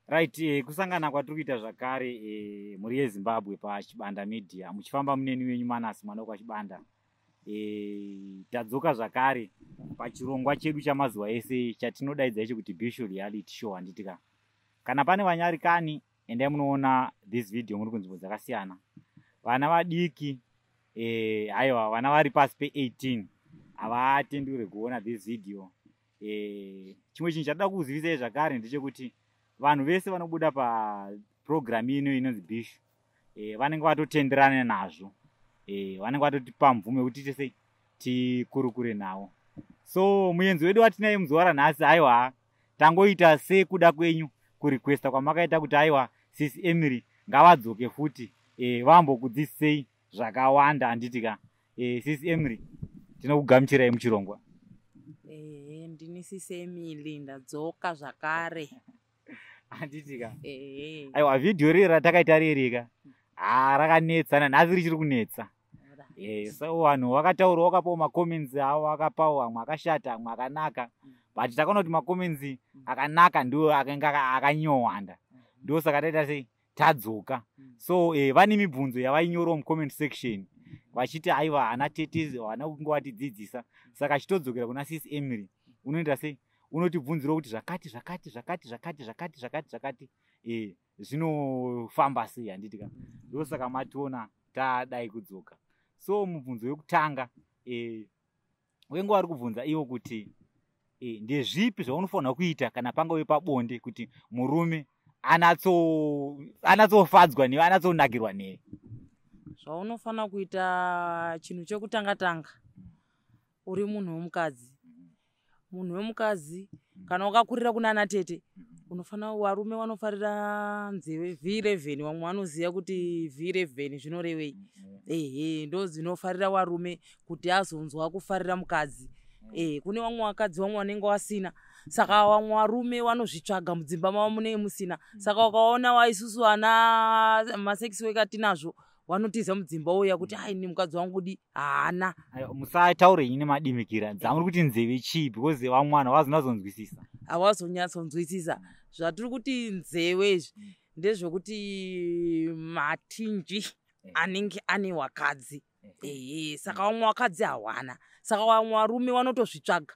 Right, kusangana kwatiri kuita zvakare, mhuri yeZimbabwe, paChibanda Media, muchifamba muneni wenyu Manasi mwana wekwaChibanda. Tadzoka zvakare pachirongwa chedu chamazuva ese chatinodaidza icho kuti Bishu Reality Show, handiti ka? Kana pane vanyarikani, endai munoona this video muri kunzvimbo dzakasiyana. Vana vadiki, haiwa, vana vari pasi pe18 havatenderwe kuona this video. Chimwe chinhu chatoda kuzivisai zvakare ndechekuti vanhu vese vanobuda paprogram ino inonzi Bishu, vanenge vatotenderana nazvo, vanenge vatotipa mvumo yekuti tiite sei, tikurukure navo. So muenzi wedu watinaye muzuva ranhasi, aiwa, tangoita sekuda kwenyu, kurequesta kwamakaita kuti aiwa, Sis Emily ngavadzoke futi, vambokudzidzisei zvakawanda, handiti ka? Sis Emily, tinokugamuchirai muchirongwa. Ehe, ndini Sis Emily, ndadzoka zvakare. Handiti ka? Ehe. Aiwa, vhidhiyo riri ratakaita ririka, ha, rakanetsa, nanhasi richiri kunetsa. So vanhu vakataura, vakapawo macomments avo, akapawo amwe akashata, amwe akanaka, but takaona kuti macomments akanaka ndo akanga akanyowanda, ndosaka taita sei, tadzoka. So vane mibvunzo yavainyorawo mucomment section vachiti aiwa, hana tete havana kunge vatidzidzisa. Saka chitodzokera kuna Sis Emily, unoita sei, unotibvunzirawo kuti zvakati zvakati zvakati zvakati zvakati zvakati zvakati, zvinofamba sei, handiti ka? Ndosaka mationa tadai kudzoka. So mubvunzo wekutanga, wenge vari kubvunza ivo kuti, ndezvipi zvaunofanira kuita kana pangave pabonde kuti murume anatsofadzwa newe, anatsonakirwa newe? Zvaunofanira kuita, chinhu chekutanga tanga, uri munhu wemukadzi, munhu wemukadzi kana wakakurira kuna ana tete, unofanira, varume vanofarira nzeve V11. Vamwe vanoziva kuti V11 zvinorevei. Ehe, ndo dzinofarira varume kuti azonzwa kufarira mukadzi. Kune vamwe vakadzi, vamwe vanenge vasina, saka vamwe varume vanozvitsvaga mudzimba mavo munenge musina. Saka ukaona waisusu vana masex worker tinazvo, vanotiza mudzimba uya kuti ai, ni mukadzi wangu di haana. Musataure henyu nemadimikira. Dzamuri kuti nzeve chii? Because vamwe vanhu havazonazonzwisisa. Havazonyatsonzwisisa zvatiri kuti nzewe. Izvi ndezvekuti matinji anenge ane wakadzi. Ehe, saka vamwe vakadzi hawana, saka vamwe varume vanotozvitsvaga.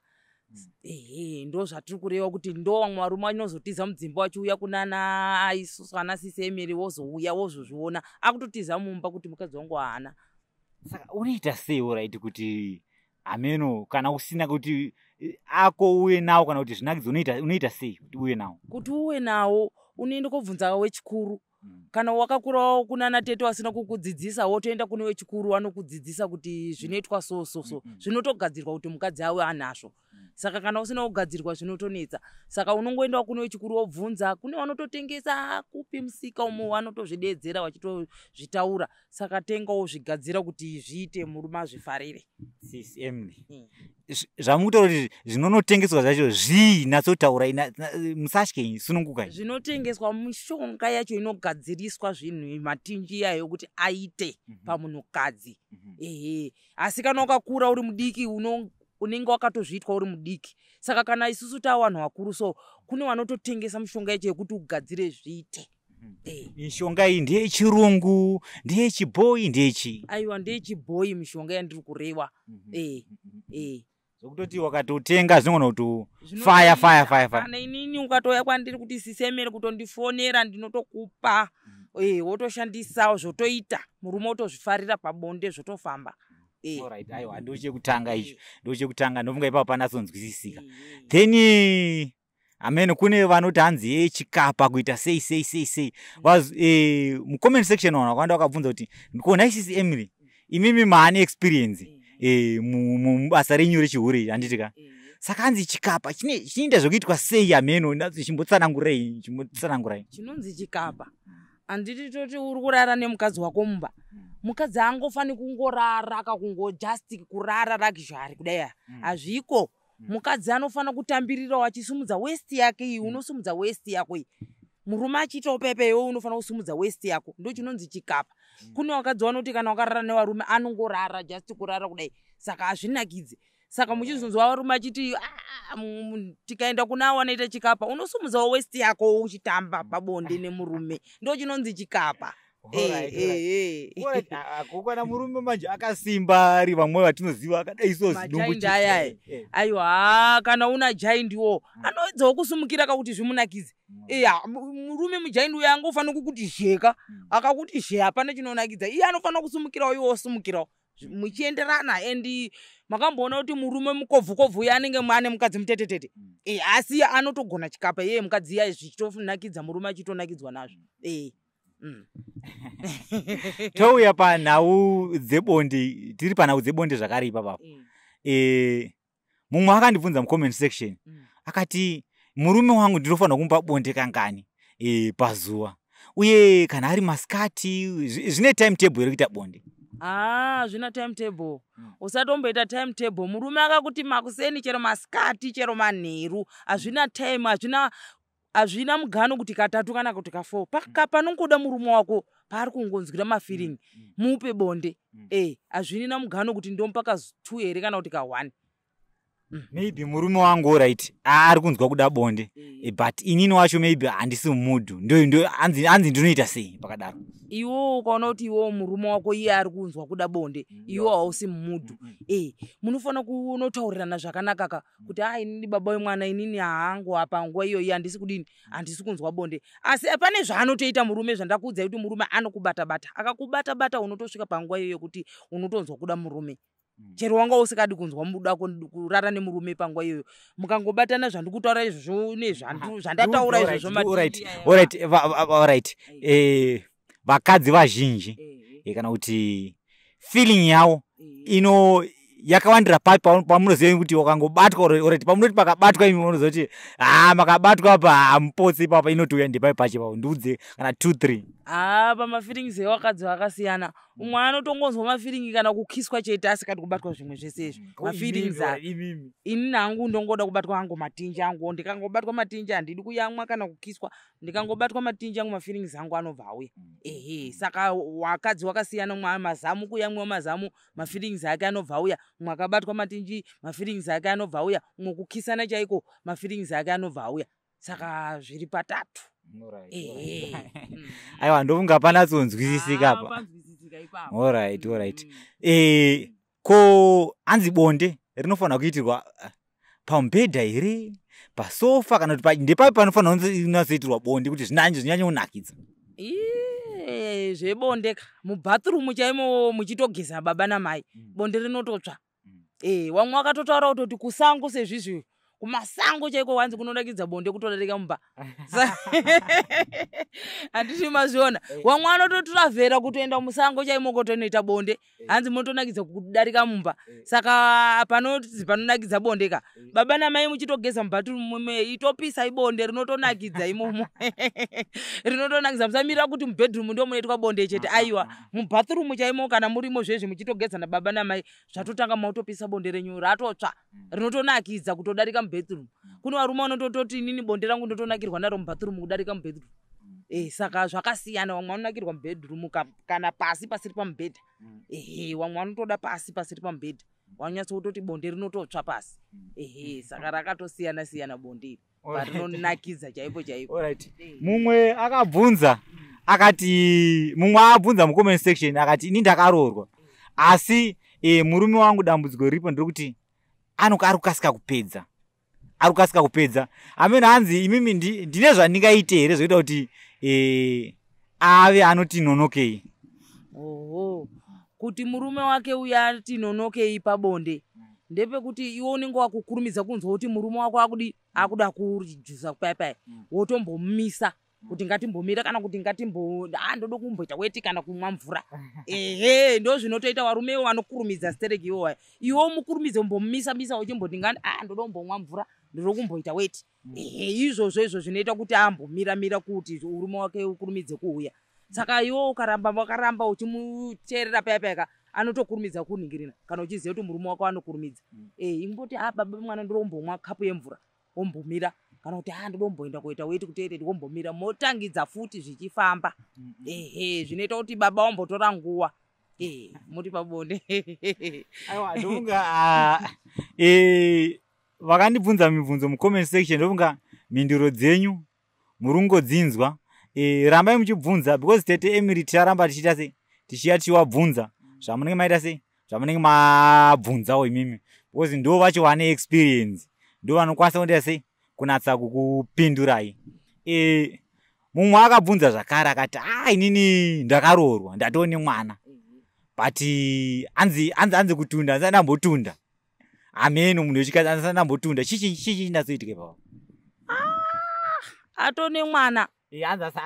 Ehe, ndo zvatiri kureva kuti ndo vamwe varume vanozotiza mudzimba vachiuya kunana isusu ana Sisi Emily, wozouya wozozviona akutotiza mumba kuti mukadzi wangu haana. Saka unoita sei, alright, kuti hameno kana usina kuti ako uye nawo, kana kuti zvinakidzo, unoita sei kuti uye nawo? Kuti uwe nawo, unoenda kobvunza wechikuru. Kana wakakurawo kunana tete wasina kukudzidzisa, wotoenda kune wechikuru, wanokudzidzisa kuti zvinoitwa so so so. Zvinotogadzirwa kuti mukadzi awe anazvo. Saka kana usina kugadzirwa, zvinotonetsa. Saka unongoendawo kune wechikuru wobvunza. Kune vanototengesa kupi musika umo, vanotozvidedzera vachitozvitaura. Saka tengawo zvigadzira kuti zviite murume azvifarire. Sis Emily, zvamukutaura kuti zvinonotengeswa zvacho zvii? Natsotaurai, musatye, sunungukai. Zvinotengeswa mishonga yacho inogadziriswa zvinhu, matinji yayo kuti aite pamunhukadzi. Ehe, asi kana wakakura uri mudiki, unenge wakatozviitwa uri mudiki. Saka kana isusu taa vanhu vakuru, so kune vanototengesa mishonga yacho yekuti ugadzire zviite. Mishonga iyi ndeyechirungu, ndeyechibhoi, ndeyechii? Aiwa, ndeyechibhoi mishonga yandiri kureva. Eh. Zvokutoti wakatotenga zvinogona kuti fire fire fire fire. Kana inini ukatouya kwandiri kuti Sisi Emily, kutondifonera, ndinotokupa, wotoshandisa, zvotoita, murume wotozvifarira pabonde, zvotofamba. Alright, aiwa, ndochekutanga icho, ndochekutanga. Ndofunga ipapo panatsonzwisisika. Then hameno kune vanoti hanzi ye chikapa kuita sei sei sei sei. Mucomment section vanhu vakawanda vakabvunza kuti kona Sisi Emily, imimi maane experience mubasa renyu rechihure, handiti ka? Saka hanzi chikapa chinoita zvekuitwa sei? Hameno, chimbotsanangurei, chimbotsanangurai. Chinonzi chikapa, handiti toti uri kurara nemukadzi wako mumba, mukadzi angofani kungorara kakungo just kurara luxury kudai, hazviko. Mukadzi anofanira kutambirirawo achisumudza waist yake iyi. Unosumudza waist yako iyi, murume achiitawo pepe, iwe unofanira kusumudza waist yako. Ndo chinonzi chikapa. Kune vakadzi vanoti kana wakarara nevarume, anongorara just kurara kudai, saka hazvinakidzi. Saka muchizonzwa varume achiti tikaenda kuna wanoita chikapa, unosumudzawo westi yako uchitamba pabonde nemurume, ndo chinonzi chikapa. Kokana murume manje akasimba ari vamwe vatinoziva akadai so zidumbu aya, aiwa, kana una jaindiwo anoedzawo kusumukira kakuti zvimunakidze. Iya, murume mujaindi uyo angofanira kukuti zheka, akakuti zhe hapana chinonakidza. Iye anofanira kusumukirawo, iwe wosumukirawo, muchienderana. And makamboona kuti murume mukobvu uyo anenge ane mukadzi mutetetete, asi anotogona chikapa iye mukadzi iya, zvichitonakidza murume achitonakidzwa nazvo. Touya panhau dzebonde, tiri panhau dzebonde zvakare ipapapo. Mumwe akandibvunza mucomment section, akati murume wangu ndinofanira kumupa bonde kangani pazuva, uye kana ari masikati, zvine time table here kuita bonde? Ah, zvina timetable. Usatomboita timetable. Murume akakuti makuseni, chero masikati, chero manheru, hazvina time, hazvina mugano kuti katatu kana kuti ka4. Panongoda murume wako, paari kungonzwira mafeeling, mupe bonde. Hazvinina mugano kuti ndomupa ka2 here kana kuti ka1. Maybe murume wangu, right, ari kunzwa kuda bonde, but inini wacho maybe handisi mumood. Ndo anzi ndinoita sei pakadaro? Iwo ukaona kuti iwo murume wako iye ari kunzwa kuda bonde, iwo hausi mumood, munofanira kunotaurirana zvakanaka ka, kuti a, inini baba wemwana, inini haangu apa nguva iyoyi handisi kudini, handisi kunzwa bonde. Asi pane zvaanotoita murume, zvandakuudzai kuti murume anokubata-bata, akakubata-bata unotosvika panguva iyoyo yekuti unotonzwa kuda murume, chero wanga usingadi kunzwa muda kurara nemurume panguva iyoyo. Mukangobatana zvandikutaura izvozvo nezvandataura izvozvo. Alright, alright. Vakadzi vazhinji, kana kuti feeling yavo ino yakawandira papi pamunoziva kuti wakangobatwa? Alright, pamunoti pakabatwa imi munoziva kuti ha, makabatwa apa, hamupotsi ipapa, inotouya ndepai pacho papo? Ndiudze kana 2 3. Haa, pamafeelings evakadzi vakasiyana. Umwe anotongonzwa mafeeling kana kukiswa chete, asikadi kubatwa zvimwe zvese izvi, mafeelings aya. Imimi? Ini hangu ndongoda kubatwa hangu matinji angu. Ndikangobatwa matinji, handidi kuyamwa kana kukiswa. Ndikangobatwa matinji angu, mafeelings angu anobva auya. Ehe, saka wakadzi wakasiyana. Umwe mazamu, kuyamwiwa mazamu, mafeelings ake anobva auya. Umwe akabatwa matinji, mafeelings ake anobva auya. Umwe kukisana chaiko, mafeelings ake anobva auya. Saka zviri patatu. Ehe. Aiwa, ndofunga panatsonzwisisika Ah, apa. Panzwisisika ipapo. Alright. Ko hanzi bonde rinofanira kuitirwa pamubhedha here, pasofa, kana kuti ndepapi panofanira kunatsoitirwa bonde kuti zvinyanye kunakidza? Iye, zvebonde ka, mubathroom chaimo muchitogeza baba namai, bonde rinototsva. Wamwe wakatotaura kutoti kusango sezvizvi, kumasango chaiko wanzi kunonakidza bonde kutodarika mumba. Handiti mazviona? Wamwe anototuravhera kutoenda musango chaimo kotonoita bonde, hanzi munotonakidza kudarika mumba. Saka panonzi panonakidza bonde ka, baba namai muchitogeza mubathroom, itopisa ibonde, rinotonakidza imomo, rinotonakidza. Musamirira kuti mubedroom ndo munoitwa bonde chete, aiwa, mubathroom chaimo kana murimo zvezvi muchitogeza nababa namai, zvatotanga mautopisa bonde renyu, ratotsva, rinotonakidza kutodarika mubedroom. Kune varume vanotototi inini bonde rangu ndotonakirwa naro mubathroom kudarika mubedroom. Saka zvakasiyana. Vamwe vanonakirwa mubedroom kana pasi pasiri pamubhedha. Ehe, vamwe vanotoda pasi pasiri pamubhedha, vanonyatsokutoti bonde rinototsva pasi. Ehe, saka rakatosiyana siyana bonde iri parinonakidza chaipo chaipo. Alright. Mumwe akabvunza akati, mumwe abvunza mucomment section akati, ini ndakaroorwa, asi murume wangu dambudziko riripo nderekuti ari kukasika kupedza, ari kukasika kupedza. Amene hanzi imimi ndine zvandingaite here zvoita kuti ave anoti nonokei? Oho, kuti murume wake uyo ati nonokei pabonde, ndepekuti iwe unenge wakukurumidza kunzwa kuti murume wako akudi akuda kujuza paipai, wotombomisa kuti ngatimbomira, kana kuti ngatimbo, ndoda kumboita weti kana kumwa mvura. Ehe, ndo zvinotoita varume ivo vanokurumidza stereki iwo. Iwe umukurumidze umbomisa misa uchimboti ngani, ndoda kumbomwa mvura, ndoda kumboita weti. Ehe, izvozvo izvo zvinoita kuti ambomira mira kuti urume wake ukurumidze kuuya. Saka iwe ukaramba wakaramba uchimuteerera paya payaka, anotokurumidza kuningirina. Kana uchiziva kuti murume wako anokurumidza, imboti, a, baba mwana, ndoda kumbomwa kapu yemvura, wombomira, kana kuti, a, ndoda kumboenda kuita weti kutoilet, wombomira, motangidza futi zvichifamba. Ehe, zvinoita kuti baba wambotora nguva. Muri pabonde. Aiwa, ndofunga vakandibvunza mibvunzo mucomment section, ndofunga mhinduro dzenyu muri kungodzinzwa. Rambai muchibvunza, because tete Emily ticharamba tichiita sei, tichiya tichiwabvunza zvamunenge maita sei, zvamunenge mabvunzawo imimi, because ndo vacho vane experience, ndo vanokwanisa kuita sei, kunatsa kukupindurai. Mumwe akabvunza zvakare akati, "A, inini ndakaroorwa, ndatoo nemwana, but anzi kutunda handisati ndambotunda." Hameno, munhu wechikadzi, "Handisati ndambotunda." Chichi chinatsoitika ipapo? Atone mwana,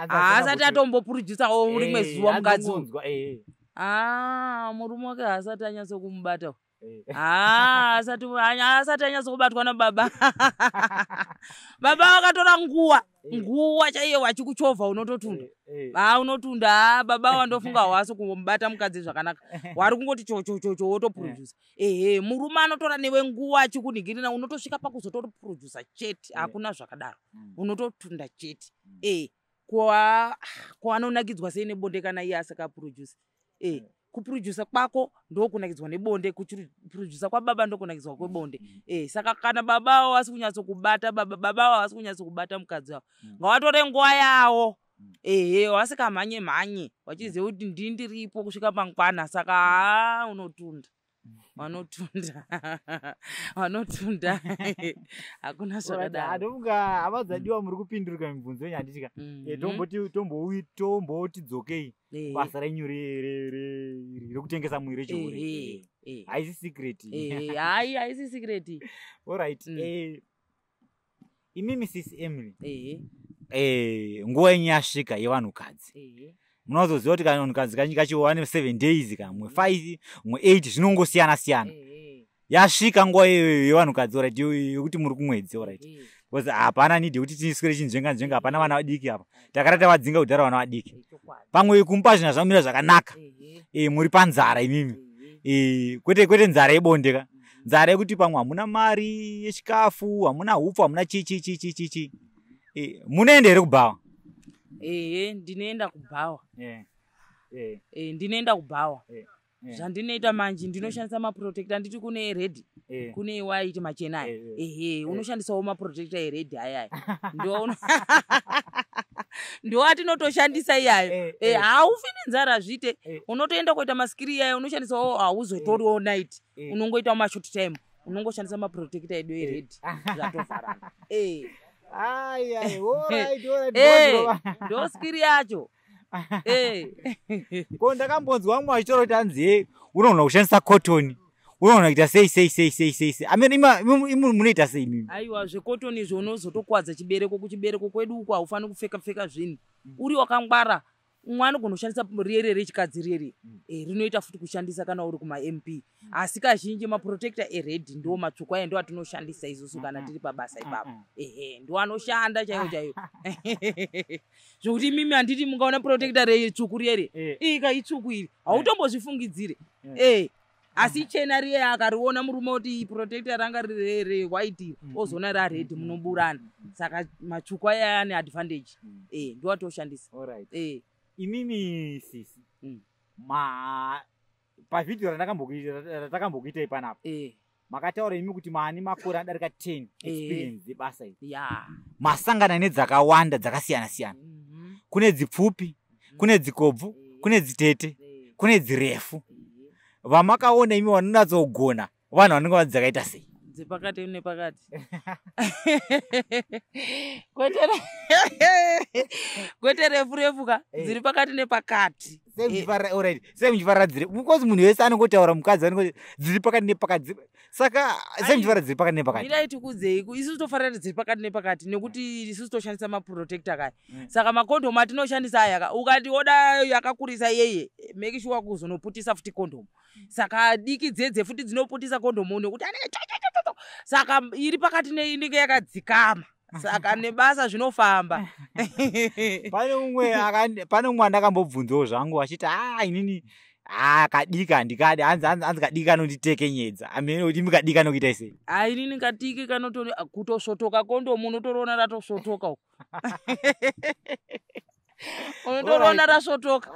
haasati atomboprodusawo rimwe zuva mukadzi uyu. Ah, murume wake haasati anyatsokumubata. Haasati anyatsokubatwa nababa. Baba vakatora nguva, nguva chaiyo vachikuchovha, unototunda. Ha, unotunda. Ha, baba wandofunga hwasi kumubata mukadzi zvakanaka, wari kungoti chochochocho, wotoprodusa. Ehe, murume anotora newe nguva achikunhingirina, unotosvika pakuzotoprodusa chete. Hakuna zvakadaro, unototunda chete. Kwanonakidzwa sei nebonde kana iye asikaprodusa? Kuprodusa kwako ndokunakidzwa nebonde, kuprodusa kwababa ndokunakidzwa kwebonde. Saka kana baba avo vasi kunyatsokubata, baba avo havasi kunyatsokubata mukadzi wavo, ngavatore nguva yavo. Ehe, vasikamhanye mhanye, vachiziva kuti ndini ndiripo kusvika mangwana. Saka haa, unotunda, vanotunda, vanotunda, hakuna zvakadaro. Ndofunga hama dzadiwa, muri kupindurika mibvunzo yenyu, handitika? Tomboti dzokei basa renyu rekutengesa mwiri rechihure. Haisi secret. Hai, haisi secret. Alright. Imimi sis Emily, nguva yenyu yasvika yevanhukadzi, munozoziva kuti kana vanhukadzi kazhinji kacho vane 7 days, kamwe 5, mwe 8, zvinongosiyana siyana. Yasvika nguva iyoyo yevanhukadzi, alright, yekuti muri kumwedzi, alright, because hapana need yekuti tiswere chinzvenga nzvenga. Hapana vana vadiki apa, takara tavadzinga kudhara vana vadiki. Pamwe kumupa zvinhu zvamira zvakanaka, muri panzara imimi, kwete nzara yebonde ka, nzara yekuti pamwe hamuna mari yechikafu, hamuna hupfu, hamuna chi chi chi chi chi chi. Munoenda here kubhawa? Ehe, ndinoenda kubhawa. Ndinoenda kubhawa. Zvandinoita manje, ndinoshandisa maprotector. Nditi kune red, kune white, machena aya. Ehe, unoshandisawo maprotector ered ayaya, ndo atinotoshandisa iyayo. Haufi nenzara, zvite. Unotoenda kuita maskiri iyayo, unoshandisawo, hauzotoriwo night, unongoitawo mashort time, unongoshandisa maprotector edu ered, zvatovharana. Ai, ai, alright, alright. Ndo skiri yacho. Ko ndakambonzwa vamwe vachitaura kuti hanzi unogona kushandisa cotton, unogona kuita sei sei sei sei sei sei. Amene imi munoita sei imimi? Aiwa, zvecotton izvo unozotokwadza chibereko. Kuchibereko kwedu uko haufaniri kupfeka pfeka zvinhu. Uri wakangwara, umwe anogona kushandisa riere rechikadzi riere, rinoita futi kushandisa kana uri kumaMP, asi kazhinji maprotector ered ndo matsvuku aya, ndo atinoshandisa isusu kana tiri pabasa ipapo. Ehe, ndo anoshanda chaiwo chaiwo, zvokuti imimi, handiti mungaona protector retsvuku riere, ika itsvuku iri, hautombozvifungidzire. Asi chena riye, akariona murume kuti protector ranga riri rewhite, ozoona rared, munoburana. Saka matsvuku aya ane advantage, ndo atoshandisa. Alright. Imimi sisi, ma pavhidhiyo ratakambokuitai panapa, makataura imi kuti maani makore adarika 10 experience dzebasa iri. Masangana nedzakawanda dzakasiyana siyana. Kune dzipfupi, kune dzikobvu, kune dzitete, kune dzirefu. Vamakaona imi vanonatsogona, vanhu vanenge vanzi dzakaita sei? Dzepakati nepakati, kwete refu refu ka, dziri pakati nepakati. Alright, sei muchifarira dziri? Because munhu wese anongotaura mukadzi anongoti dziri pakati nepakati, saka sei muchifarira dziri pakati nepakati? Mirai tikudzei, isusu tofarira dziri pakati nepakati nekuti isusu toshandisa maprotector kaya. Saka makondomu atinoshandisa aya ka, ukati oda yakakurisa iyeye, make sure kuzonoputisa futi kondomu. Saka diki dzedze futi dzinoputisa kondomu nekuti anenge chochochocho. Saka iri pakati neinenge yakadzikama, saka nebasa zvinofamba. Pane mumwe andakambobvunzawo zvangu achiti, "A, inini a kadiki handikadi." Hanzi kadiki kanonditekenyedza. Amene kuti imi kadiki kanokuitai sei? Hai, inini kadiki kanotori kutosvotoka kondomu, unotoriona ratosvotoka uko, unotoriona rasvotoka.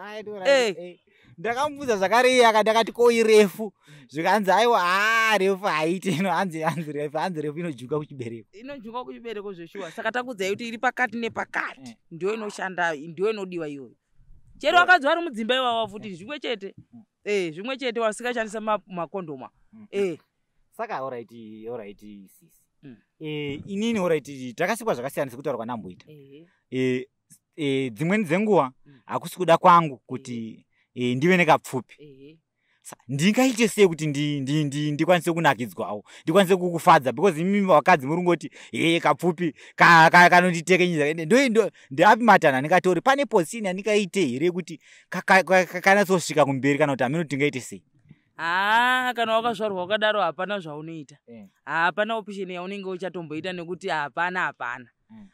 Ndakamubvunza zvakare iye akati akati ko irefu, zvikanzi aiwa, haa, refu haiti ino, hanzi refu, hanzi refu inojuka kuchibereko. Inojuka kuchibereko zveshuwa. Saka takudzai kuti iri pakati nepakati ndiyo inoshanda, ndiyo inodiwa iyoyo. Chero vakadzi vari mudzimba ivava futi zvimwe chete, zvimwe chete, vasingashandisa makondoma. Saka alright sisi. Inini, alright, takasikwa zvakasiyana sekutaura kwanamboita. Dzimweni dzenguva hakusi kuda kwangu kuti ndive nekapfupi. Ndingaite sei kuti ndikwanise kunakidzwawo, ndikwanise kukufadza? Because imimi vakadzi muri kungoti he kapfupi kanonditekenyedza. Ndeapi matanho andingatori? Pane position yandingaite here kuti kanatsosvika kumberi, kana kuti hameno tingaite sei? Haa, kana wakazvarwa wakadaro hapana zvaunoita. Hapana option yaunenge uchatomboita, nekuti hapana.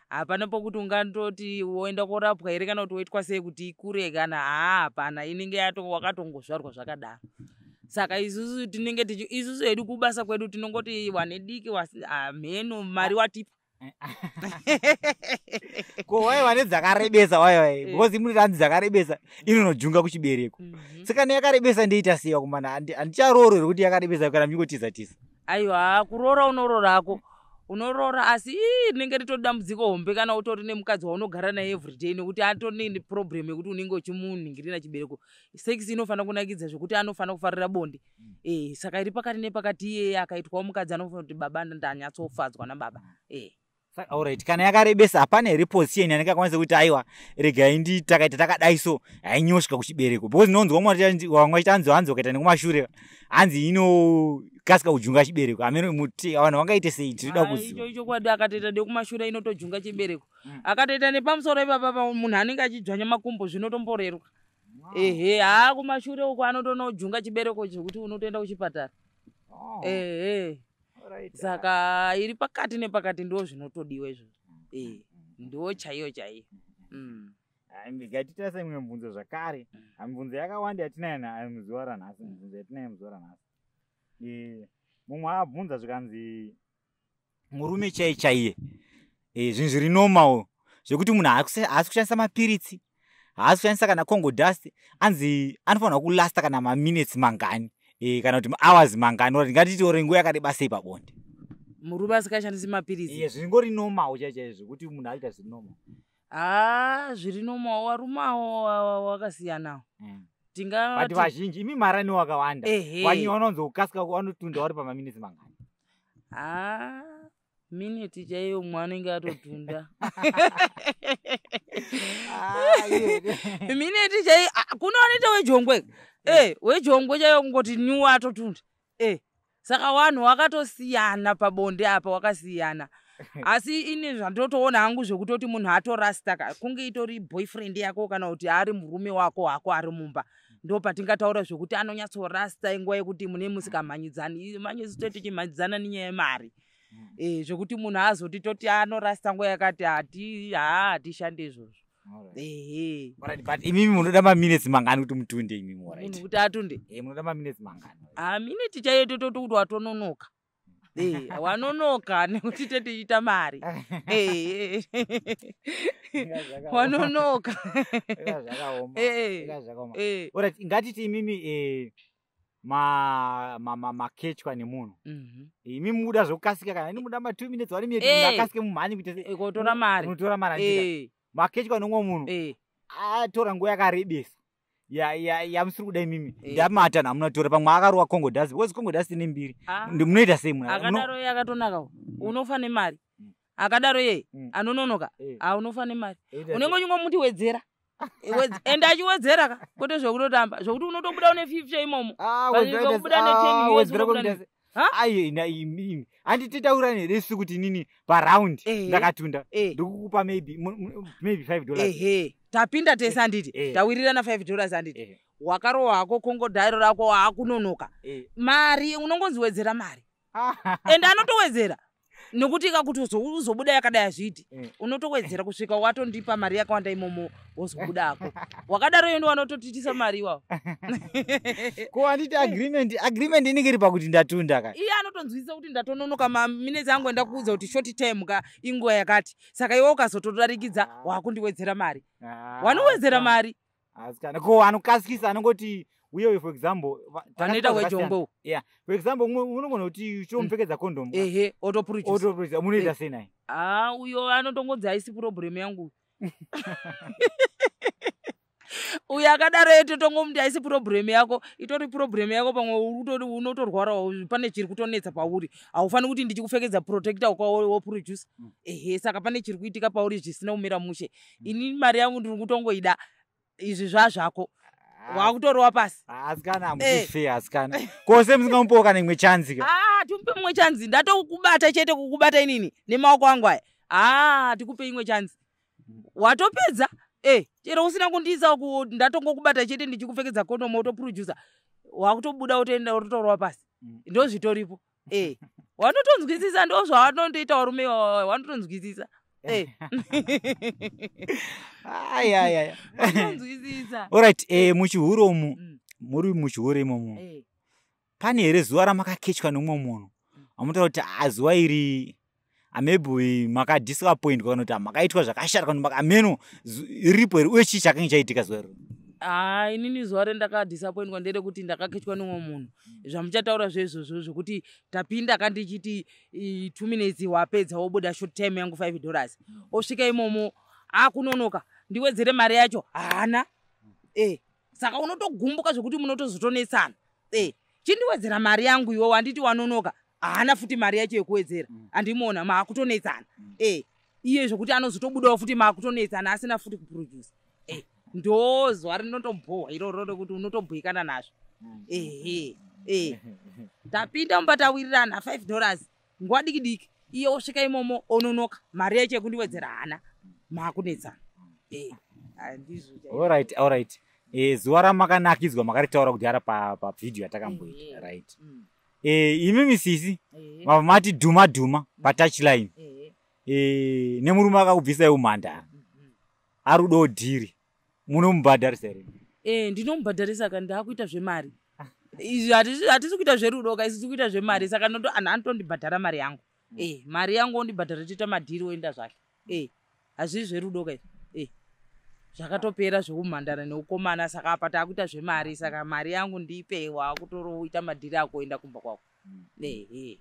Hapana pokuti ungandoti woenda korapwa here, kana kuti woitwa sei kuti ikure, kana haa, hapana. Inenge yato wakatongozvarwa zvakadaro. Saka isusu tinenge tichi isusu hedu kubasa kwedu tinongoti wane diki hameno mari watipa. Ko waiwa nedzakarebesa waiwai? Because imunoti hanzi dzakarebesa inonojunga kuchibereko. Saka kana yakarebesa ndoita sei wakumana? Handicharooro here kuti yakarebesa, kana muchingotiza tiza? Aiwa, kuroora unororako, unorora, asi ii rinenge ritori dambudziko hombe kana utori nemukadzi waunogara naye everyday, nekuti atori neproblem yekuti unenge uchimunhingirira chibereko. Sex inofanira kunakidza zvekuti anofanira kufarira bonde. Saka iri pakati nepakati iyeye akaitwawo mukadzi anofanira kuti baba, ndanyatsofadzwa nababa. Saka alright, kana yakarebesa hapana here position yandingakwanisa kuti aiwa, regai ndi takaita takadai so hainyosvika kuchibereko? Because ndinonzwa vamwe vachiti hanzi wakaita nekumashure hanzi inokasika kujunga chibereko. Hameno muti vanhu vangaite sei, tinoda kuziva. Icho ichokwadi, akatoita nekumashure inotojunga chibereko. Akatoita nepamusoro ipapa, munhu anenge achidzvanya makumbo, zvinotomboreruka. Ehe, haa, kumashure uko anotonojunga chibereko zvekuti unotoenda kuchipatara. Ehe. Saka iri pakati nepakati ndo zvinotodiwa izvozvo, ndo chaiyo chaiyo. Ngatitarisa imwe mibvunzo zvakare. Mibvunzo yakawanda yatinayo muzuva ranhasi, mibvunzo yatinayo muzuva ranhasi. Mumwe abvunza zvikanzi murume chai chaiye, zvinhu zviri normal zvekuti munhu haasi kushandisa mapiritsi, haasi kushandisa kana Congo dust, anzi anofanirwa kulasta kana maminutes mangani, kana kuti mahours mangani, or ngatiti ore nguva yakareba sei pabonde? Murume asingashandisi mapiritsi? Zvingori normal chai chaizvo zvekuti munhu aita zviri normal. Haa, zviri normal, varume avo wakasiyanawo. But Tingati vazhinji imi marani wakawanda. Vanyi vanonzokasika, vanotunda vari pamaminutes mangani? Haa, miniti chaiyo mumwe anenge atotunda. Miniti chaiyo. Ah, kune vanoita wejongwe, wejongwe chaiyo, kungoti nyuwa atotunda. Saka vanhu wakatosiyana pabonde apa, wakasiyana. Asi ini zvandotoona hangu zvekutoti munhu atorasta kunge itori boyfriend yako, kana kuti ari murume wako hako ari mumba, ndo patingataura zvekuti anonyatsorasta nguva yekuti mune musikamhanyidzani manye isu tichimhanyidzana nenyaya yemari. Zvekuti munhu azoti toti anorasta nguva yakati, hati, haa, hatishandi izvozvo, ehe. Alright, but imimi munoda maminutes mangani kuti mutunde imimi? Alright. Munhu kuti atunde? Munoda maminutes mangani? Ha, miniti chaiyo tototi kuti watononoka, wanonoka nekuti tetiita mari. Wanonoka. Zvakaoma. Zvakaoma. Alright, ngatiti imimi makechwa nemunhu. Imi muda zvokukasika, kana ini muda ma 2 minutes, 1 minute, munhu akasike mumhanyi kuita sei? Kotora mari. Unotora mari, handika? Makechwa nomumwe munhu, atora nguva yakarebesa yamusiri kuda imimi. Ndamatanho amunotora? Pamwe akarowa Congo dust, because Congo dust ine mbiri. Munoita sei munhu Akadaro iye akatonakawo, unofa nemari. Akadaro iye anononoka. Ha, unofa nemari. Unenge uchingomuti wedzera, ende achiwedzera ka, kwete zvekutotamba, zvokuti unotobuda une 50 imomo. Ah, Panyika wedzera kubuda ne 10 US, wedzera unobuda kuita Ha? Ai, imi handiti taurani here isu kuti inini paround ndakatunda ndikukupa maybe maybe $5? Ehe, tapinda tese, handiti? Tawirirana $5, handiti? Wakarohwa hako Congo dhairo rako, waakunonoka. Mari unongonzi wedzera mari, ende anotowedzera, nekuti ikakuti uzobuda yakadai hazviiti. Unotowedzera kusvika watondipa mari yakawanda imomo, wozobudako wakadaro. Iyo ndo wanototitisa mari iwawo. Ko handiti agreement inenge iri pakuti ndatunda ka? Iye anotonzwisisa kuti ndatononoka, maminutes angu endakuudza kuti short time ka, inguva yakati. Saka iwe ukazotodarikidza, wakundiwedzera mari. Ah, Wanowedzera mari. Asikana, ko anokasikisa anongoti uyewe, for example, Vanoita wejombo. Yeah, for example, unogona kuti chomupfekedza condom. Ehe, otoproduce. Otoproduce, munoita sei naye? Ah, uyo anotongodzi haisi problem yangu. Uyo akadaro etotongomuti haisi problem yako, itori problem yako. Pamwe unotorwarawo, pane chiri kutonetsa pauri. Haufaniri kuti ndichikupfekedza protector woproduce. Ehe, saka pane chiri kuitika pauri zvisina kumira mushe. Ini mari yangu ndiri kutongoida, izvi zvazvako, wakutorova pasi. Asikana, hamusi asikana, kose musingamupowo kana imwe chance ka? Ah, timupe mumwe chance? Ndatokubata chete, kukubata inini nemaoko angu aya. Ah, tikupe imwe chance? Watopedza. E, chero usina kundiisa, ndatongokubata chete ndichikupfekedza kondomu, wotoproducer, wakutobuda, wotoenda, wototorwa pasi. Ndo zvitoripo. E, wanotonzwisisa, ndo zvavanondoita varume, wanotonzwisisa. E. Ai, ai, ai. Wanotonzwisisa. Alright, muchihure umu, muri muchihure imomo, pane here zuva ramakakechwa nemumwe munhu amunotaura kuti a zuva iri maybe makadisappointwa, kana kuti makaitwa zvakashata, kana kuti ameno, riripo here, uye chii chakange chaitika zuva iroro? Ha, inini zuva rendakadisappointwa nderekuti ndakakechwa nemumwe munhu, zvamuchataura zveizvozvo, zvokuti tapinda kandichiti 2 minutes wapedza, wobuda, short time yangu $5. Osvika imomo akunonoka, ndiwedzere mari yacho haana. E, saka unotogumbuka zvekuti munotozotonetsana. E, chindiwedzera mari yangu iwo, wanditi wanonoka, haana futi mari yacho yekuwedzera. Handimuona, maakutonetsana. E, iye zvokuti anozotobudawo futi, maakutonetsana, asina futi kuproduce. E, ndo zuva rinotobhohwa iroro rekuti unotobhuikana nazvo. Ehe, e, tapinda mumba, tawirirana $5, nguva diki diki, iye osvika imomo ononoka, mari yacho yekundiwedzera hana, maakunetsana. E, handizvo chaizvo. Alright, zuva ramakanakidzwa makaritaura kudhara pavhidhiyo yatakamboita. Right. Imimi sisi, mabva mati dhuma dhuma patouchline nemurume akakubvisai umhandara, ari kudawo dhiri, munomubhadharisa here? E, ndinomubhadharisa ka. Ndaakuita zvemari izvi, hatisi kuita zverudo ka, isi tiri kuita zvemari. Saka noto anhu anotondibhadhara mari yangu. E, mari yangu ondibhadhara, toita madhiri, oenda zvake. E, hazvii zverudo ka izvi. E, zvakatopera zveumhandara neukomana. Saka apa taakuita zvemari, saka mari yangu ndipe, waakutoroita madhiri ako, oenda kumba kwako. Ehe.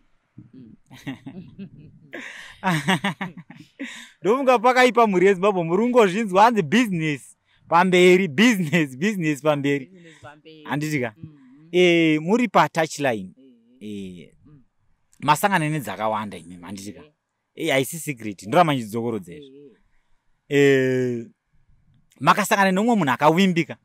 Ndofunga pakaipa. Mhuri yeZimbabwe, muri kungozvinzwa, hanzi business pamberi, business, business pamberi. Business pamberi. Handiti ka? Mhm. Muri patouchline, masangana nedzakawanda imimi, handiti ka? Haisi secret, ndoramba ndichidzokorodza izvo. Makasangana nemumwe munhu akavimbika,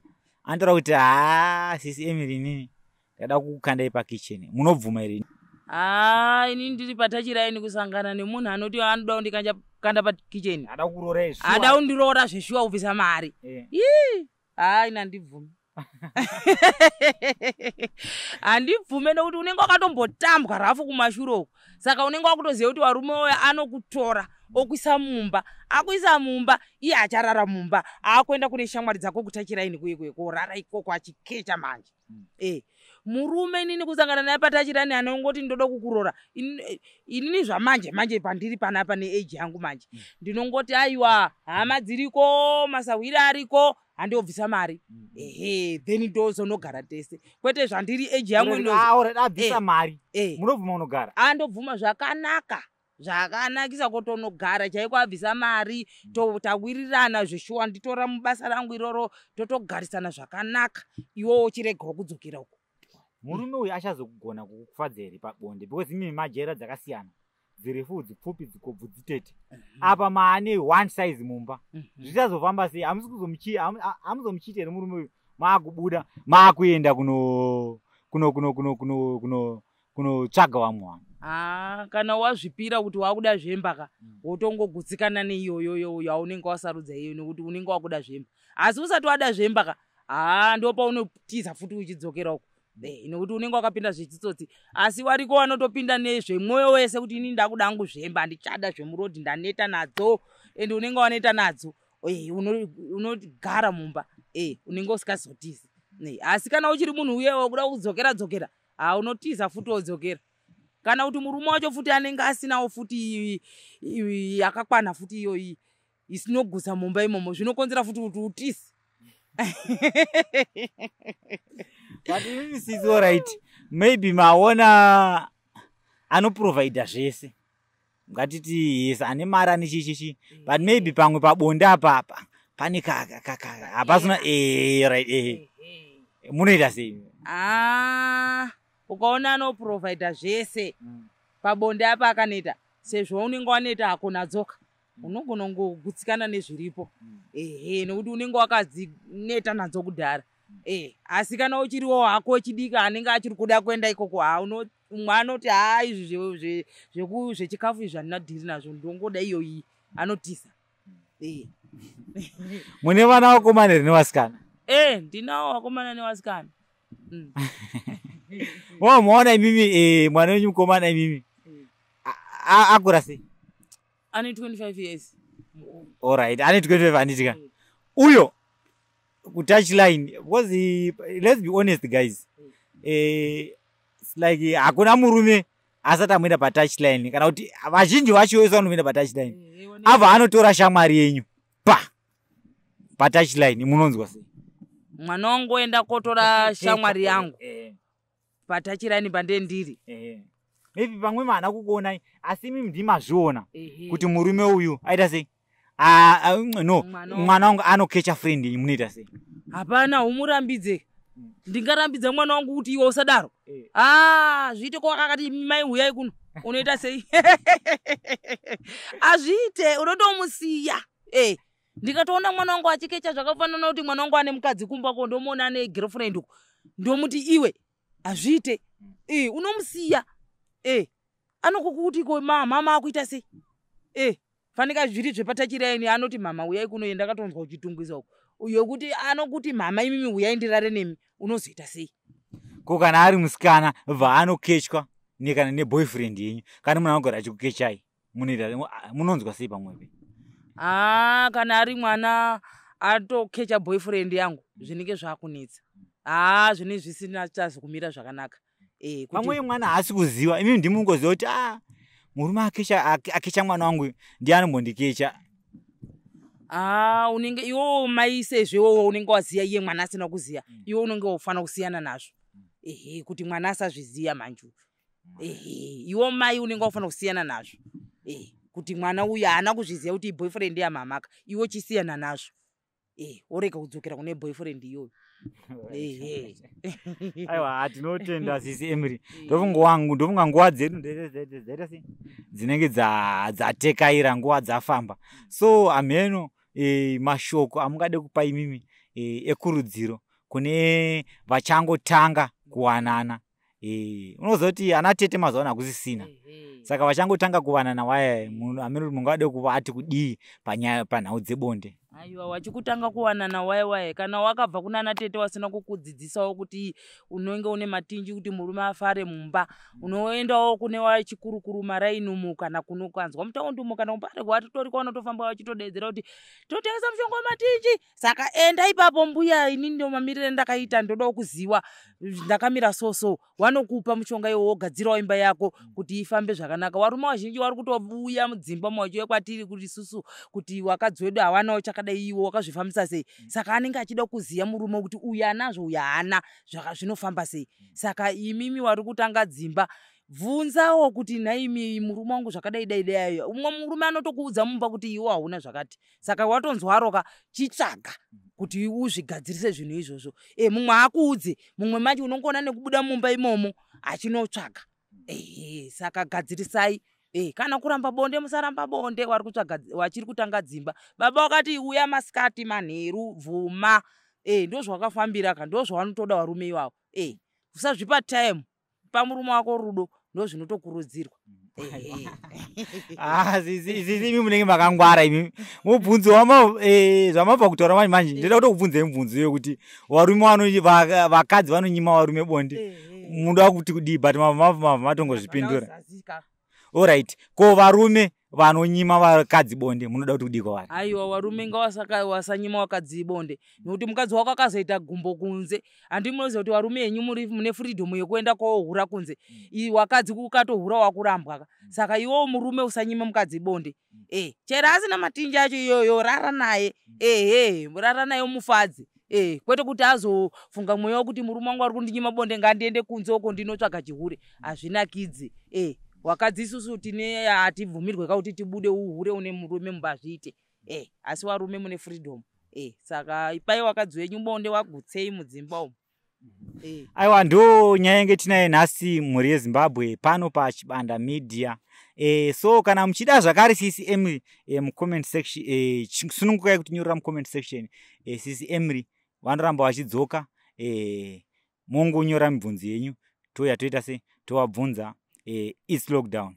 anotaura kuti, "Haa, sisi Emily, inini ndada kukukandai pakitchen," munobvuma here? Haa, inini ndiri patouchline, kusangana nemunhu anoti anoda kundikanda kanda pakicheni, ada kuroora? Ada kundiroora zveshuwa, kubvisa mari? Ii, haa, ini handibvumi, handibvume, nekuti unenge wakatombotambwa rafu kumashure uku. Saka unenge wakutoziva kuti varume uyo anokutora okuisa mumba, akuisa mumba, iye acharara mumba, aakuenda kune shamwari dzako kutouchline kuye kuye korara ikoko achikecha manje. E, murume inini kusangana naye patouchline anongoti ndoda kukurora, inini zvamanje manje pandiri panapa neage yangu manje, ndinongoti aiwa, hama dziriko, masahwiri ariko, handiobvisa mari. Ehe, then ndozonogara tese, kwete zvandiri age yangu Abvisa mari, munobvuma unogara? Andobvuma zvakanaka, zvakanakisa, kotonogara chaiko. Abvisa mari, tawirirana zveshuwa, nditora mubasa rangu iroro, totogarisana zvakanaka, iwowo uchiregawo kudzokera uko. Murume uyu achazokugona kukufadza here pabonde? Because imimi majera dzakasiyana, dzirefu, dzipfupi, dzikobvu, dzitete. Apa maane one size mumba, zvichazofamba sei? Hamusi hamuzomuchiti here murume uyu maakubuda, maakuenda kuno kuno kuno kuno kuno kuno kunotsvaga vamwe vanhu? Haa, kana wazvipira kuti wakuda zvemba ka, wotongogutsikana neiyoyoyo yaunenge wasarudza iyoyo, nekuti unenge wakuda zvemba. Asi usati wada zvemba ka, haa, ndo paunotiza futi uchidzokera uko. Nekuti unenge wakapinda zvechitsotsi. Asi wariko wanotopinda nezvemwoyo wese kuti ini ndakuda hangu zvemba, handichada zvemurodhi, ndaneta nadzo. Ende unenge waneta nadzo, unogara mumba, unenge usikazotizi. Asi kana uchiri munhu uye wakuda kudzokera dzokera, ha, unotiza futi wodzokera. Kana kuti murume wacho futi anenge asinawo futi yakakwana futi iyoyi isinogutsa mumba imomo, zvinokonzera futi kuti utise. But imimi sisi, alright, maybe maona anoprovida zvese, ngatiti yes, ane mari, ane chichichi, but maybe pamwe pabonde apapa pane hapasina, right, munoita sei? Ah, ukaona anoprovida zvese, pabonde apa akaneta, sezvo unenge waneta hako nadzoka, unogona kungogutsikana nezviripo, ehe, nekuti unenge wakadzineta nadzo kudhara. Asi kana uchiriwo hako wechidiki anenge achiri kuda kuenda ikoko, ha, umwe anoti, "Ha, izvi zvechikafu izvi handina dhiri nazvo, ndongoda iyo iyi," anotisa. Mune vana vakomana here nevasikana? Ndinawo vakomana nevasikana. Wa maona imimi, mwana wenyu mukomana imimi akura sei? Ane 25 years. Alright, ane 25, handitika? Uyo kutouch line, because let's be honest guys, it's like hakuna murume asati amboenda patouch line, kana kuti vazhinji vacho vese vanoenda patouch line. Abva anotora shamwari yenyu patouch line, munonzwa sei? Mwana wangu oenda kotora shamwari yangu patouch line pandee ndiri? Maybe pamwe maana kukuonai, asi imi ndimazviona kuti murume uyu aita sei. Ah, ah, no. Mwana. Mwana wangu anokecha friend yenyu, munoita sei? Hapana, umurambidze. Ndingarambidza mwana wangu kuti iwe usadaro? Ah, zviite ko akakati, "Mai, huyai kuno," unoita sei? Azviite, unotomusiya. Ndikatoona mwana wangu achikecha, zvakafanana kuti mwana wangu ane mukadzi kumba ko, ndomuona ane girlfriend uko, ndomuti, "Iwe, hazviite." Unomusiya. Anokukuti ko mama akuita sei? Fanika zviri zvepatouch line, anoti, "Mama, uyai kuno, ndakatonzwa uchitungwiza uko," yokuti anokuti, "Mama, imimi uyai ndirare nemi," unozoita sei? Ko kana ari musikana, bva anokechwa nekana neboyfriend yenyu, kana munhu anogara achikukechai, munoita, munonzwa sei pamwepe? Haa, kana ari mwana atokecha boyfriend yangu, zvinenge zvakunetsa. Haa, zvinenge zvisina chazi kumira zvakanaka. Pamwe mwana haasi kuziva, imi ndimungoziva kuti a murume akecha mwana wangu ndiye anombondikecha. Haa, unenge iwowo mai sezvo iwowo unenge waziya, iye mwana asina kuziya, iwe unenge ufanira kusiyana nazvo, ehe, kuti mwana asazviziya manje. Ehe, iwo mai unenge wafanira kusiyana nazvo, kuti mwana uyu haana kuzviziva kuti boyfriend yamamaka, iwe chisiyana nazvo, worega kudzokera kune boyfriend iyoyo, ehe. Aiwa, tinotenda sisi Emily. Ndofunga wangu, ndofunga nguva dzedu dzaita sei, dzinenge dzatekaira, nguva dzafamba. So hameno mashoko amungade kupa imimi ekurudziro kune vachangotanga kuwanana. Unoziva kuti ana tete mazuva ano hakusisina, saka vachangotanga kuwanana waya, hameno kuti mungade kuvati kudii panyaya, panhau dzebonde? Aiwa, wachikutanga kuwanana waya waya, kana wakabva kunana tete wasina kukudzidzisawo kuti unenge une matinji kuti murume afare mumba, unoendawo kune wachikurukuru maraini kana kunokanzwa mutaundi umo kana kumbare kwatitori kwaunotofamba wachitodedzera kuti totengesa mushonga wematinji. Saka enda ipapo, "Mbuya, inini ndo mamiriro endakaita, ndodawo kuziwa ndakamira so so." Wanokupa mushonga iwo, wogadzirawo imba yako kuti ifambe zvakanaka. Warume wazhinji wari kutouya mudzimba machiuya kwatiri kuti isusu kuti wakadzi wedu hawanawo chakadai, iwo wakazvifambisa sei? Saka anenge achida kuziya murume kuti uyu anazvo, uyu haana, zvinofamba sei. Saka imimi wari kutanga dzimba, bvunzawo kuti, "Nhaimi murume wangu, zvakadai dai dai." Umwe murume anotokuudza mumba kuti iwo hauna zvakati, saka watonzwaroka, chitsvaga kuti uzvigadzirise zvinhu izvozvo. Mumwe akuudze, mumwe manje unongoona nekubuda mumba imomo achinotsvaga. Ehe, saka gadzirisai. Kana kuramba bonde, musaramba bonde. Wari kutsvaga, wachiri kutanga dzimba, baba wakati uya masikati manheru, bvuma. Ndo zvawakafambira ka, ndo zvavanotoda varume ivavo. Usazvipa time, pa murume wako rudo, ndo zvinotokurudzirwa. Ehe. Ah, sisi, imi munenge makangwara imi. Mubvunzo zvamabva kutaura manje manje, ndoda kutokubvunzai mubvunzo yekuti varume vakadzi vanonyima varume bonde, munoda kuti kudii? But mabva matongozvipindura. Zazika. Alright, ko varume vanonyima vakadzi bonde, munoda kuti kudii kwavari? Aiwa, varume ngawasaka wasanyima wakadzi bonde, nekuti mukadzi wako akazoita gumbo kunze, handi munoziva kuti varume henyu muri mune freedom yekuenda kohura kunze? Wakadzi ukatohura wakurambwa ka. Saka iwewo murume usanyima mukadzi bonde. Chero asina matinji acho iyoyo, rara naye, ehe, rara naye, mufadzi. Kwete kuti azofunga mweya wekuti murume wangu ari kundinyima bonde, ngandiende kunze uko ndinotsvaga chihure. Hazvinakidzi. Wakadzi isusu tine hatibvumirwe ka kuti tibude uhure une murume mumba, hazviite. Asi warume mune freedom. Saka ipai wakadzi wenyu bonde, wagutsei mudzimba umu. Aiwa, ndo nyaya yange tinaye nhasi, mhuri yeZimbabwe, pano paChibanda Media. So kana muchida zvakare sisi Emily mucomment section, sunungukai kutinyorera mucomment section. Sisi Emily vanoramba vachidzoka. Mongonyora mibvunzo yenyu, touya toita se tovabvunza. Its lockdown.